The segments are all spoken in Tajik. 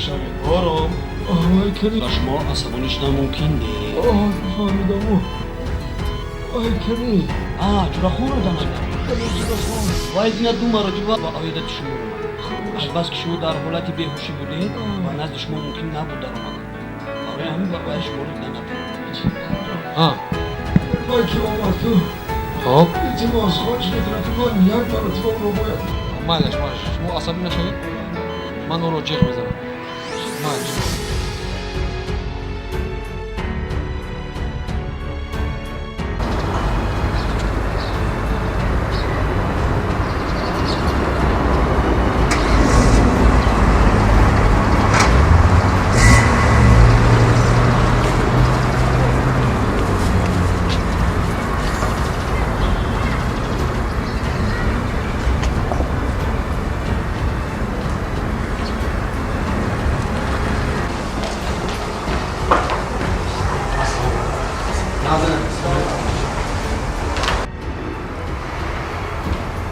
Шавед. Ором. Ай кани. Ба шумо асабонӣ шудан мумкин не. Фаҳмидам. Ай кани. А, Ҷурахонро дар назар. Кани Ҷурахон. Вай дина ду маротиба ба оядати шумо омад. Азбаски шумо дар ҳолати беҳушӣ будед, ба назди шумо мумкин набуд даромадан. Барои ҳамин ба вай шуморо дида натавонист. Вай ки омад ту. Хоб. Илтимос, хоҳиш мекунам, ки ман як маротиба ӯро бояд. Майлаш, майлаш, шумо асабӣ нашавед, ман ӯро ҷеғ мезанам. Майлаш.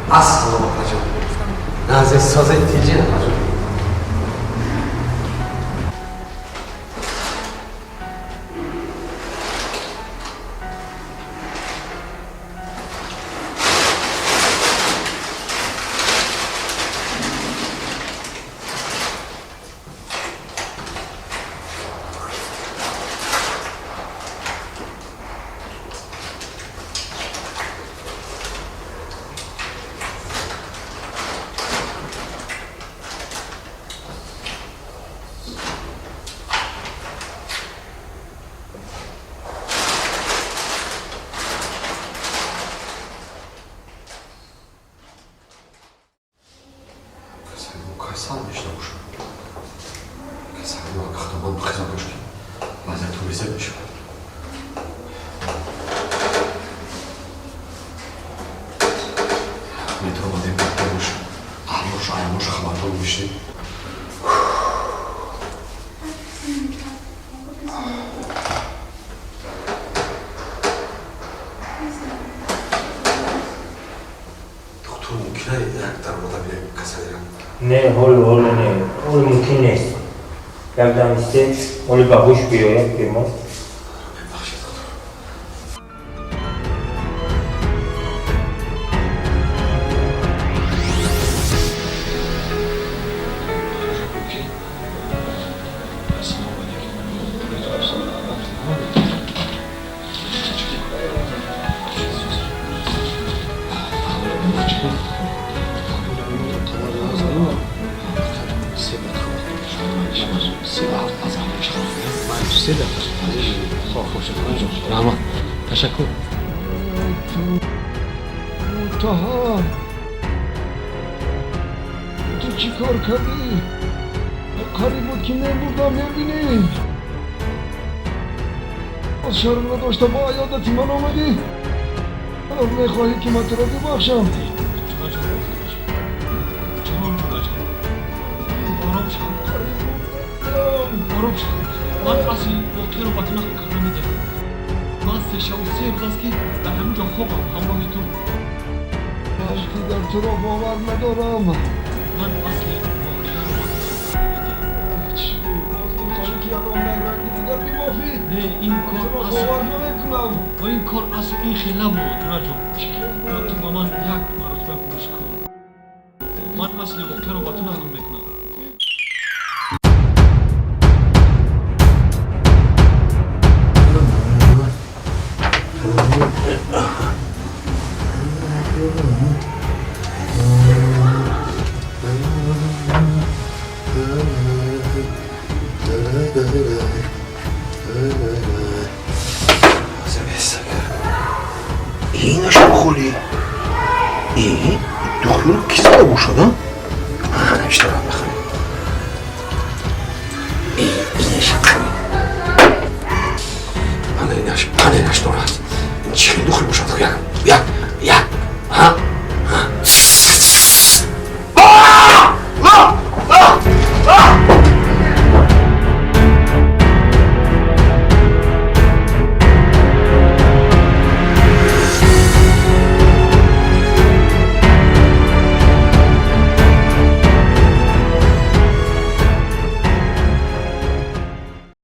Ассалому апаҷон. Назе созед, тиҷи апаҷон. Касал мешуда бошад. Касали худованд хизо бош, ки вазъияту безеб мешавад. Метавонем бош аҳлош аямош хабардор мешидем. Доктор, мумкина як даромада бинем касалира? Не, ҳоло, ҳоло не, ҳоло мумкин нест. Як дам истед, ҳоло ба ҳуш биёяд бемор. Бахшед, доктор. Ассалому алайкум. Раҳмат, ташаккур. Ту муттаҳам, ту чӣ кор кардӣ? Қариб буд, ки мебурдам, мебинӣ. Боз шарм надошта ба аёдати ман омадӣ? Мехоҳӣ, ки ман туро бибахшам? Ҷаноб Ҷураҷон, ором шав. Ором шав. Ман асли воқеаро ба ту нақл карда медиҳам. Ман 3 шабу 3 рӯз аст, ки дар ҳамин ҷо хобам ҳамроҳи ту. Ман дигар туро бовар надорам. Ман асли воқеаро ба ту нақл карда медиҳам. Чӣ, боз мехоҳӣ, ки ягон найранги дигар бибофӣ? Не, ин кор Туро асл бовар намекунам. Ва ин кор асл ин хел набуд, Ҷураҷон. Ё ту ба ман як маротиба гӯш кун. Ман асли воқеаро ба ту нақл мекунам. Инашам холи. Духтур ки зада бошад, а? Навиштарам бихӯрем. Инашам холи. Ана инаш, ана инаш дорад. Ин чӣ хел духтур бошад? Як, як, як. Ҳа?